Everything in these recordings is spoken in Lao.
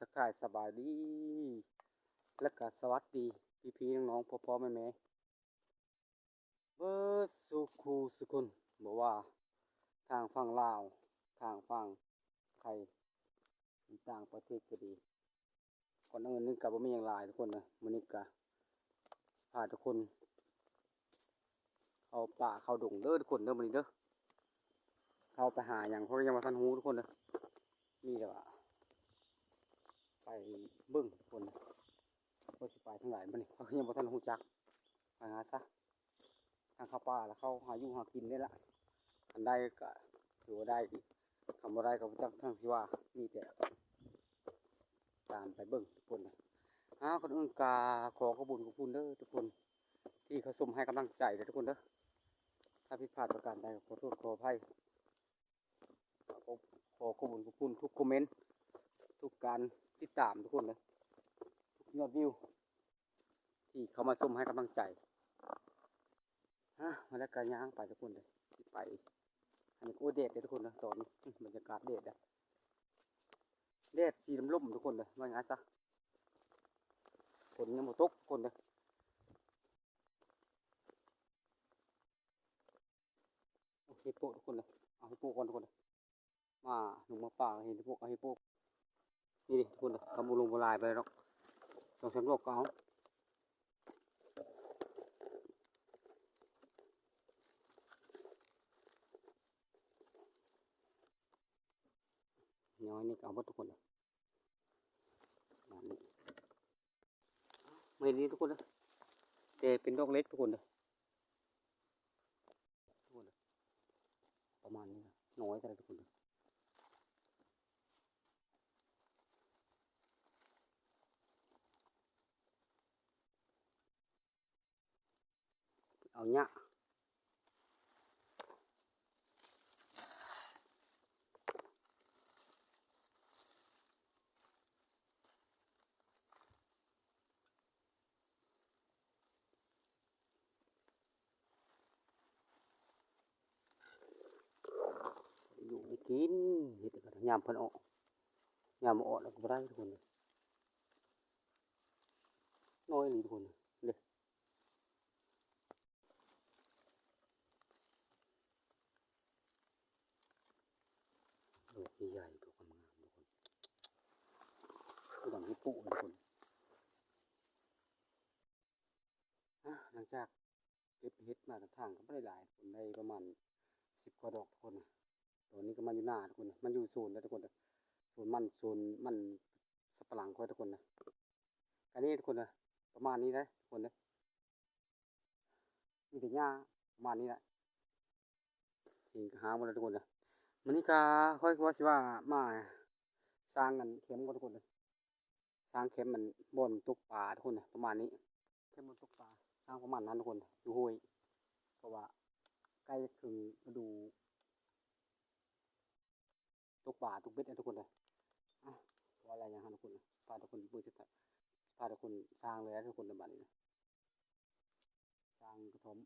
ທັກທາຍສະບາຍດີ ແລະກະສະຫວັດດີພີ່ໆນ້ອງໆ ພໍ່ໆແມ່ໆ ເບິດສູ່ຄູ່ສູ່ຄົນ ບໍ່ວ່າທາງຝັ່ງລາວ ທາງຝັ່ງໄທ ຢູ່ຕ່າງປະເທດກໍດີ. ກ່ອນອື່ນນີ້ກໍບໍ່ມີຫຍັງຫຼາຍທຸກຄົນເດີ ມື້ນີ້ກໍຊິພາທຸກຄົນເຂົ້າປ່າເຂົ້າດົງເດີທຸກຄົນເດີ ມື້ນີ້ເດີ. ເຂົ້າໄປຫາຫຍັງເຂົາກໍຍັງບໍ່ທັນຮູ້ທຸກຄົນເດີ ມີແຕ່ວ່າໄປເບິ່ງທຸກຄົນ ວ່າຊິໄປທາງໃດມື້ນີ້ ເຂົາກໍຍັງບໍ່ທັນຮູ້ຈັກ ໄປຫາຊະ. ທາງເຂົ້າປ່າລະເຂົ້າຫາຢູ່ຫາກິນນີ້ລະ ຄັນໄດ້ກະຖືວ່າໄດ້ ຄັນບໍ່ໄດ້ກະບໍ່ຈັກທາງຊິວ່າ ມີແຕ່ຕາມໄປເບິ່ງທຸກຄົນ. ອ້າວ ກ່ອນອື່ນກະຂໍຂອບບຸນຂອບຄຸນເດີທຸກຄົນ ທີ່ເຂົ້າຊົມໃຫ້ກຳລັງໃຈເດີທຸກຄົນເດີ. ຖ້າຜິດພາດປະການໃດ ຂໍໂທດຂໍອະໄພ. ຂໍຂອບບຸນຂອບຄຸນທຸກຄອມເມັນ ທຸກການຕິດຕາມທຸກຄົນເດີ ທຸກຍອດວິວ ທີ່ເຂົ້າມາຊົມໃຫ້ກຳລັງໃຈ. ຮະ ມາແລ້ວກໍຍ່າງໄປທຸກຄົນເດີ ຊິໄປ ອັນນີ້ ໂອ້ຍ ແດດເດ້ທຸກຄົນເດີ ຕອນນີ້ ອື ບັນຍາກາດແດດເດ້ ແດດສີລົມໆທຸກຄົນເດີ ວ່າງ່າຍຊະ ຝົນຍັງບໍ່ຕົກທຸກຄົນເດີ. ເຫັດໂປະທຸກຄົນເດີ ເອົາເຫັດໂປະກ່ອນທຸກຄົນເດີ. ມາ ລົງມາປ່າເຫັນເຫັດໂປະ ເອົາເຫັດໂປະ ນີ້ເດ້ທຸກຄົນເດີ ກຳບໍ່ລົງບໍ່ຫຼາຍປານໃດດອກ ສອງສາມດອກກໍເອົາ ນ້ອຍນີ້ກໍເອົາເບິດທຸກຄົນເດີ. ມາເຫັນນີ້ທຸກຄົນເດີ ແຕ່ເປັນດອກເລັກທຸກຄົນເດີ ທຸກຄົນເດີ ປະມານນີ້ນະ ນ້ອຍເທົ່າໃດທຸກຄົນເດີ. ເອົາຫຍ້າ ຢູ່ໄດ້ກິນ ເຫັດກໍຍາມເພິ່ນອອກ ຍາມບໍ່ອອກແລ້ວກໍບໍ່ໄດ້ທຸກຄົນ ນ້ອຍອີ່ຫຼີທຸກຄົນເດ້. ດອກໃຫຍ່ໆ ດອກງາມໆ ທຸກຄົນ ຄືຫຍັງເຫັດໂປະເລີຍທຸກຄົນ. ອາ ຫຼັງຈາກເກັບເຫັດມາກະຖາງກໍບໍ່ໄດ້ຫຼາຍທຸກຄົນ ໄດ້ປະມານສິບກວ່າດອກທຸກຄົນ. ຕອນນີ້ກໍມາຢູ່ນາທຸກຄົນ ມາຢູ່ສວນເດີທຸກຄົນເດີ ສວນມັນ ສວນມັນສຳປະຫຼັງຂ້ອຍທຸກຄົນເດີ. ອັນນີ້ທຸກຄົນເດີ ປະມານນີ້ເດ້ທຸກຄົນເດີ ມີແຕ່ຫຍ້າປະມານນີ້ແຫຼະ ເຫັນກະຫາງໝົດແລ້ວທຸກຄົນເດີ. ມື້ນີ້ກະຂ້ອຍກໍວ່າຊິວ່າມາສ້າງອັນແຄມກ່ອນທຸກຄົນເດີ ສ້າງແຄມອັນບ່ອນຕົກປາທຸກຄົນເດີ ປະມານນີ້ ແຄມບ່ອນຕົກປາ ສ້າງປະມານນັ້ນທຸກຄົນ ຢູ່ຫ້ວຍ ເພາະວ່າໃກ້ຈະເຖິງລະດູ ຕົກປາຕົກເບັດແລ້ວທຸກຄົນເດີ. ອາ ວ່າແລ້ວຫຍັງຫັ້ນທຸກຄົນ ພາທຸກຄົນເບິ່ງຊິ ພາທຸກຄົນສ້າງເລີຍທຸກຄົນເດີ ບາດນີ້ນະ ສ້າງກະທ່ອມ.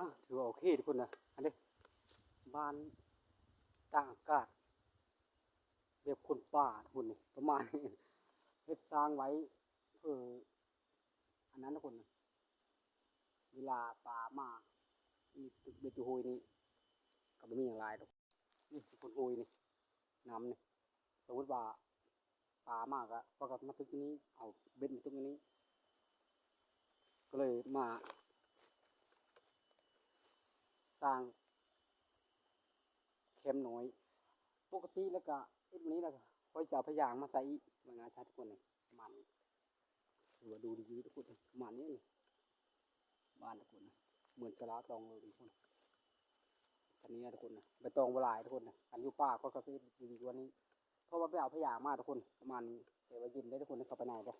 ອ່ະ ຖືວ່າໂອເຄທຸກຄົນນະ ອັນນີ້ບ້ານຕາກອາກາດແບບຄົນປ່າທຸກຄົນນີ້ ປະມານນີ້ ເຮັດສ້າງໄວ້ເພື່ອອັນນັ້ນທຸກຄົນນະ ເວລາປາມາ ນີ້ເບັດຢູ່ຫ້ວຍນີ້ ກໍບໍ່ມີຫຍັງຫຼາຍດອກ ນີ້ທຸກຄົນ ຫ້ວຍນີ້ ນ້ຳນີ້ ສົມມຸດວ່າປາມາກະ ພວກເຮົາກໍມາຕຶກຢູ່ນີ້ ເອົາເບັດມາຕຶກຢູ່ນີ້ ກໍເລີຍມາສ້າງແຄມນ້ອຍ ປົກກະຕິແລ້ວກະເຮັດແບບນີ້ແລ້ວ ຄ່ອຍຈະເອົາຜ້າຢາງມາໃສ່ອີກ ວ່າງ່າຍຊະທຸກຄົນນີ້ ປະມານນີ້ ຖືວ່າດູດີທຸກຄົນ ປະມານນີ້ ບ້ານທຸກຄົນ ເໝືອນສາລາຕອງເລີຍທຸກຄົນ ອັນນີ້ນະທຸກຄົນນະ ໃບຕອງບໍ່ຫຼາຍທຸກຄົນນະ ອັນຢູ່ປ່າຂ້ອຍກໍເຮັດດີກວ່ານີ້ ເພາະວ່າໄປເອົາຜ້າຢາງມາທຸກຄົນ ປະມານນີ້ ແຕ່ວ່າເຢັນເດ້ທຸກຄົນ ເຂົ້າໄປໃນເດີ